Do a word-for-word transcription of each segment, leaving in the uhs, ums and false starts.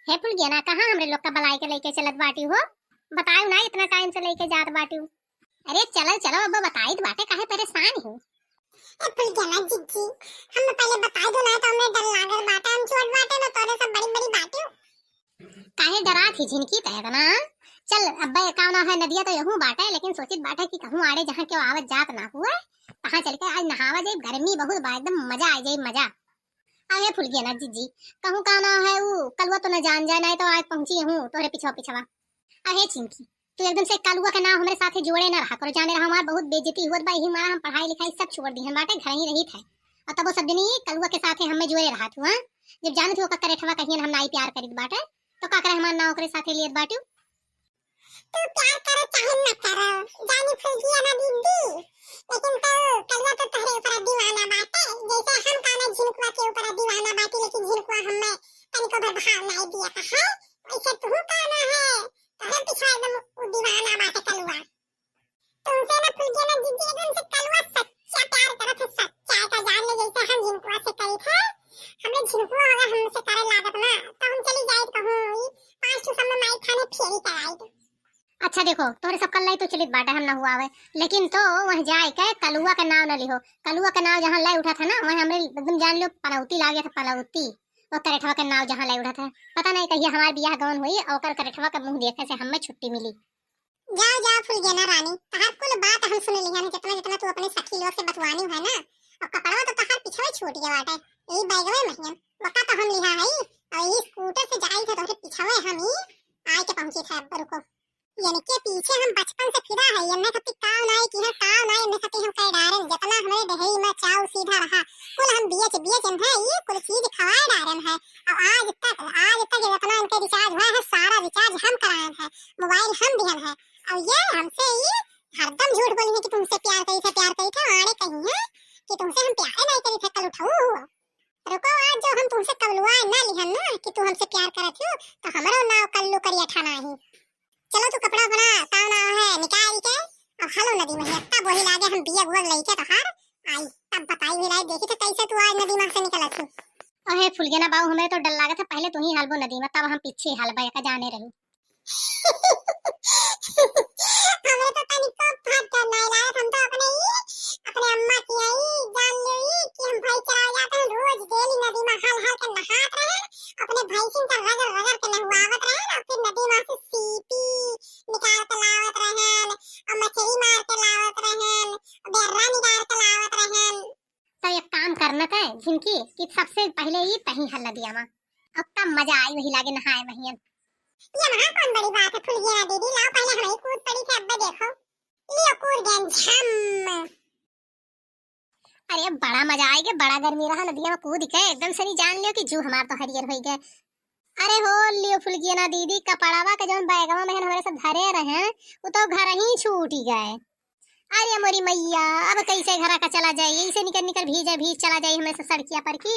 हे फुलगेना, कहाँ हमरे लोग का बलाइ के लइके चलत बाटिउ हो? बताइउ ना, इतना टाइम से लइके जात बाटिउ। अरे चलो चलो, अब बताइत बाटे, काहे परेशान हो? ए फुलगेना जिज्जी, हम पहिले बताइ दो ना, तो हमें डर लागल बाटे, हम छोट बाटे ना, तोरे सब बड़ी बड़ी बाटिउ। काहे डरात ही झिनकी तै इतना? चल, अब्बे का नाव है, नदिया तो यहूँ बाटे, लेकिन सोचित बाटे कि कहूँ आड़े जहाँ केहू आवत जात ना हुए, तहाँ चल के आज नहावा जाई। गर्मी बहुत बा, एकदम मजा आ जाई, मजा। अहे फुलगेना जिज्जी, कहूँ का नाव है ऊ, कलुआ तो न जान जाए, नहीं तो आज पहुँची हूँ तोहरे पिछवा पिछवा। अहे चिंकी, तू एकदम से कलुआ के नाव हमरे साथे जोड़े ना रहा करो, जाने रहा हमार बहुत बेइज्जती होत बा, यही मारा हम पढ़ाई लिखाई सब छोड़ दिहन बाटे, घर ही रहित है। और तबो सब जनी कलुआ के साथे हमें जोड़े रहा तू, हाँ? जब जानत हो ओकर करेठवा कहियन हम नाई प्यार करित बाटे, तो का करे हमार नाव ओकरे साथे लियत बाटू? तू प्यार करो चाहे न करो, जानी फुलगेना दीदी, लेकिन तो कलुआ तो तोहरे ऊपर दीवाना बाटे, जैसे हम काना झिनकुआ के ऊपर दीवाना बाटी, लेकिन झिनकुआ हमें तनिको भर भाव नहीं दिया है, वैसे तू काना है, तोहरे पीछे एकदम उ दीवाना बाटे कलुआ। तुमसे ना फुलगेना दीदी, एकदम से कलुआ सच्चा प्यार करत है, सच्चा। का जान ले जैसे हम झिनकुआ से करी थे, हमरे झिनकुआ अगर हमसे करे लागत ना, तो हम चली जाइत कहूँ ई पाँच ठो समय माई थाने फेरी कराई दे। अच्छा देखो, तोहरे सब कल्लाई तो चलित बाटे, हम ना हुआ आवे, लेकिन तो वह जाए के कलुआ के नाव न लिहो। कलुआ के नाव जहाँ ले उठा था ना, वह हमरे एकदम जान लियो पलौती लागे था, पलौती। वो करेठवा के नाव जहाँ ले उठा था, पता नहीं कहिया हमार बियाह गौन हुई और ओकर करेठवा के मुँह देखे से हमें छुट्टी मिली। जाओ, जाओ फुलगेना रानी, तहार कुल बात हम सुन लिहन, जितना, जितना तू अपने सखी लोग से बतवानी है ना, और कपड़वा तो तहार पिछवे छूट गया बाटे, यही बैगवे में हियन, वका तो हम लिहा हई, और यही स्कूटर से जाई थे तोहरे पिछवे हम ही आए के पहुंची थे, अब रुको। इनके पीछे हम बचपन से फिदा है, इन्हें खातिर काव नाई की है, काव नाई इन्हें खातिर हम कह डारन, जितना हमरे देहई में चाव सीधा रहा, कुल हम बेच, बेच इन्हें ये कुल चीज खवाए डारन है, और आज तक, आज तक जितना इनके रिचार्ज हुआ है, सारा रिचार्ज हम कराए हैं, मोबाइल हम दिहन है, और ये हमसे ये हरदम झूठ बोली है कि तुमसे प्यार करी थे, प्यार करी थे, आड़े कही है कि तुमसे हम प्यार नहीं करी थे, कल उठाऊ हुआ। रुको, आज जो हम तुमसे कबलुआ ना लिहन ना कि तू हमसे प्यार करत हो, तो हमरो नाव कल्लू करिया ठा नाही। चलो तू कपड़ा अपना ताव नाव है निकाल के, अब हलो नदी में, तब वही लागे हम बिया गुआ लेके तोहार आई, तब बताई भी लाई, देखी तो कैसे तू आज नदी में से निकलत हो। अहे फुलगेना बाऊ, हमें तो डर लागत है, पहले तू ही हलबो नदी में, तब हम पीछे हलबे का जाने रही। हमें तो तनिको फट डर नहीं लागत, हम तो अपने ही, अपने अम्मा की आई जान ली कि हम भैंस चरावे जाते हैं, रोज डेली नदी में हल हल के नहात रहे, अपने भैंसिन का रगड़ रगड़ के नहवावत रहे, और फिर नदी में से सीपी निकाल के लावत रहे, और मछली मार के लावत रहे, बेर्रा निकाल के लावत रहे। तो एक काम करना था झिनकी कि सबसे पहले ही तही हल नदिया में, अब तब मजा आई वही लागे नहाए वहियन। ये वहाँ कौन बड़ी बात है फुलगेना दीदी, लाओ पहले हम ही कूद पड़ी थे, अब देखो, लियो कूद गए झम। अरे बड़ा मजा आएगा, बड़ा गर्मी रहा नदिया में कूद के, एकदम से नहीं जान लियो कि जू हमार तो हरियर हो गए। अरे हो लियो फुलगेना दीदी, कपड़वा के जौन बैगवा में हमारे सब धरे रहे, वो तो घर ही छूट गए। अरे मोरी मैया, अब कैसे घरा का चला जाए, ऐसे निकल निकल भीजे भीज चला जाए हमें से सड़किया पर की।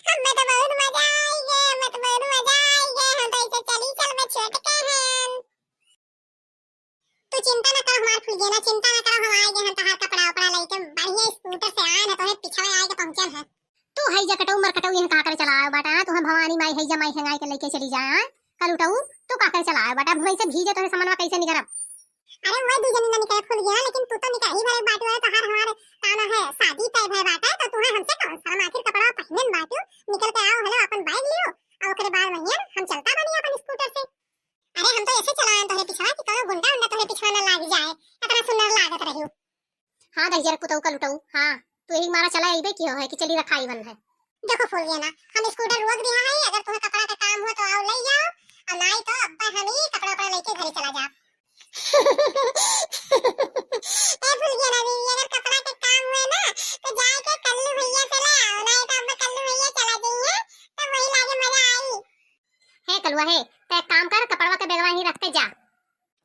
हमें तो बहुत मजा आई गए, हमें तो बहुत मजा आई गए, हम तो ऐसे चली चल में छोट के हैं। तू चिंता न कर हमार फुलगेना, चिंता न कर, हम आए गए हैं तहार कपड़ा उपड़ा लेके, बढ़िया स्कूटर से आए ना, तोहे पिछवे आए के पहुंचल है। तू है जा कटऊ मर कटऊ, यहाँ का करे चला आयो बाटा, तू हम भवानी माई है जा, माई हंगाई के लेके चली जाए, हाँ? कल उठऊ, तू का करे चला आयो बाटा, भुई से भीजे तोहे समनवा कैसे निकरब? अरे वो दू जनी ना निकले फुलगेना, लेकिन तू तो निकल ही भरे बाटू है, तहार हमार काना है, शादी तय भय बाटा, तो तू है हमसे कौन शर्म, आखिर कपड़ा पहने बाटू, निकल के आओ, हेलो, अपन बैग लियो, और ओकरे बाद वहीं हम चलता बनी अपन स्कूटर से। अरे हम तो ऐसे चलाएं तोहरे पिछवा कि कौनो गुंडा उंडा तोहरे पिछवा ना लाग जाए, इतना सुंदर लागत रही। हाँ दहिजर पुतऊ का लुटऊ, हाँ तू यही मारा चला अइबे की हो है कि चली रखाई बन है। देखो फुलगेना, हम स्कूटर रोक दिया है, अगर तुम्हें कपड़ा का काम हो तो आओ ले जाओ, और नाई तो अब हम ही कपड़ा उपड़ा लेके घरे चला जाओ। ए फुलगेना दीदी, अगर कपड़ा के काम हुए ना तो जाए के कल्लू भैया से ले आओ, नाई तो अब कल्लू भैया चला जाइए, तब वही लागे मजा आई। हे कलुआ हे, ते एक काम कर, कपड़वा के बेगवा ही रख के जा।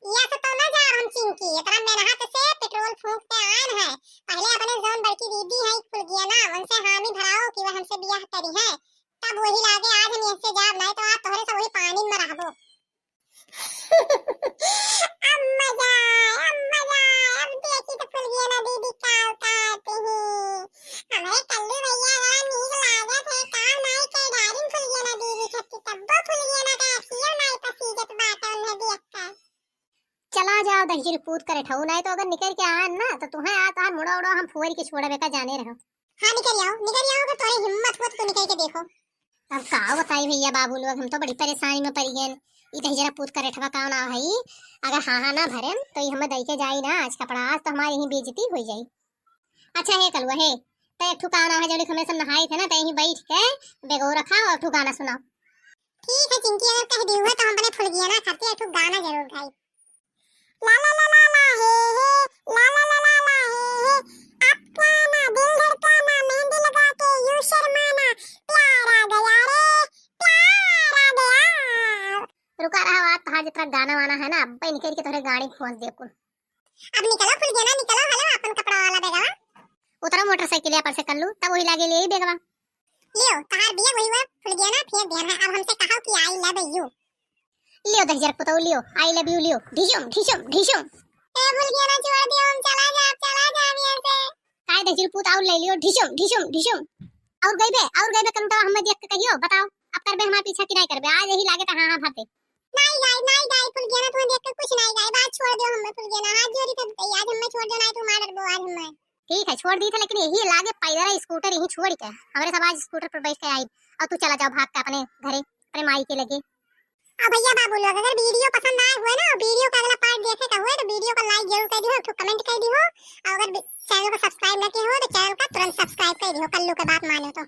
या से तो ना जा हम चिंकी, इतना मेहनत से पेट्रोल फूंक के आन है। पहले अपने जौन बड़की दीदी है फुलगेना, उनसे हामी भराओ कि वह हमसे बियाह करी है, तब वही लागे आज हम यहाँ से जाब, नहीं तो आज तोहरे से वही पानी में रहबो। अब मजा आए, अब मजा आए, अब देखी तो फुलगेना दीदी का औकात ही। हमारे कल्लू भैया बड़ा नीक लागत है, काम नाई आ जाओ दहिजरी पूत करे ठऊ, नाहीं तो अगर निकरि के आन ना तो तुहैं आ तोहार मुड़ा उड़ा हम फुअर के छोड़बे का जाने रहो। हाँ निकरि आओ, निकरि आओ, अगर तोहरे हिम्मत हो तो निकरि के देखो। अब का बताई भइया बाबू लोग, हम तो बड़ी परेसानी मा परि गएन। ई दहिजरा पूत करे ठवा का नाव है, अगर हाँ हाँ ना भरेन तो ई हमें दइ के जाई ना आज कपड़ा, आज तो हमारी यहीं बेइज्जती होइ जाई। अच्छा हे कलुआ हे, त एक ठो का नाव है जौन हमें सब नहाइत है ना, त यहीं बैठ के बेगो रखा और एक ठो गाना सुनाओ। ठीक है चिंकी, अगर कहि दिहू है तो हम अपने फुलगियाना खातिर एक ठो गाना जरूर गाई। ला ला ला ला ला हे हे, ला ला ला ला ला हे हे, आपका ना दिल धड़काना, मेहंदी लगा के यूं शर्माना, प्यार आ गया रे, प्यार आ गया। रुका रहा, आज तोहार जितना गाना वाना है ना, अब्बे निकरि के तोहरे गाड़ी खोज देब कुल। अब निकलो फुलगेना, निकलो, हलो अपन कपड़ा वाला बैगवा। उतरो मोटरसाइकिल पर से कल्लू, तब वही लागे ले आई बैगवा। लियो, तोहार बिया वही हुआ फुलगेना, फेंक दिया है। अब हमसे कहो कि I love you। लियो दहिजर पुतौ, लियो, I love you, लियो। ढिशुम, ढिशुम, ढिशुम। ए फुलगेना छोड़ दियो, हम चला जाब, चला जाब यहाँ से। काय दहिजर पूत और ले लियो, ढिशुम, ढिशुम, ढिशुम। और गइबे, और गइबे कलूटा, हमें देख के कहियो, बताओ। अब करबे हमार पीछा कि नाहीं करबे? आज यही लागे त हाँ, हाँ, भर दे। नाहीं गाइब, नाहीं गाइब, फुलगेना, तुम्हें देख के कुछ नाहीं गाइब। आज छोड़ दियो हमें फुलगेना, हाथ जोड़ी कर दे, आज हमें छोड़ दियो, नाहीं तो मार डरबो आज हमें। ठीक है, छोड़ दी थे, लेकिन यही लागे पैदल स्कूटर यहीं छोड़ के, हमरे सब आज स्कूटर पर बैठ के आइब, और तू चला जाओ भाग के अपने घरे, अपने माई के लगे। और भइया बाबू लोग, अगर video पसंद आए हुए ना, video का अगला part देखे का हुए तो video का like जरूर कर दिहो, एक ठो comment कर दिहो, और अगर channel को subscribe ना किए हो तो channel का तुरंत subscribe कर दिहो, कल्लू के बात मानो तो।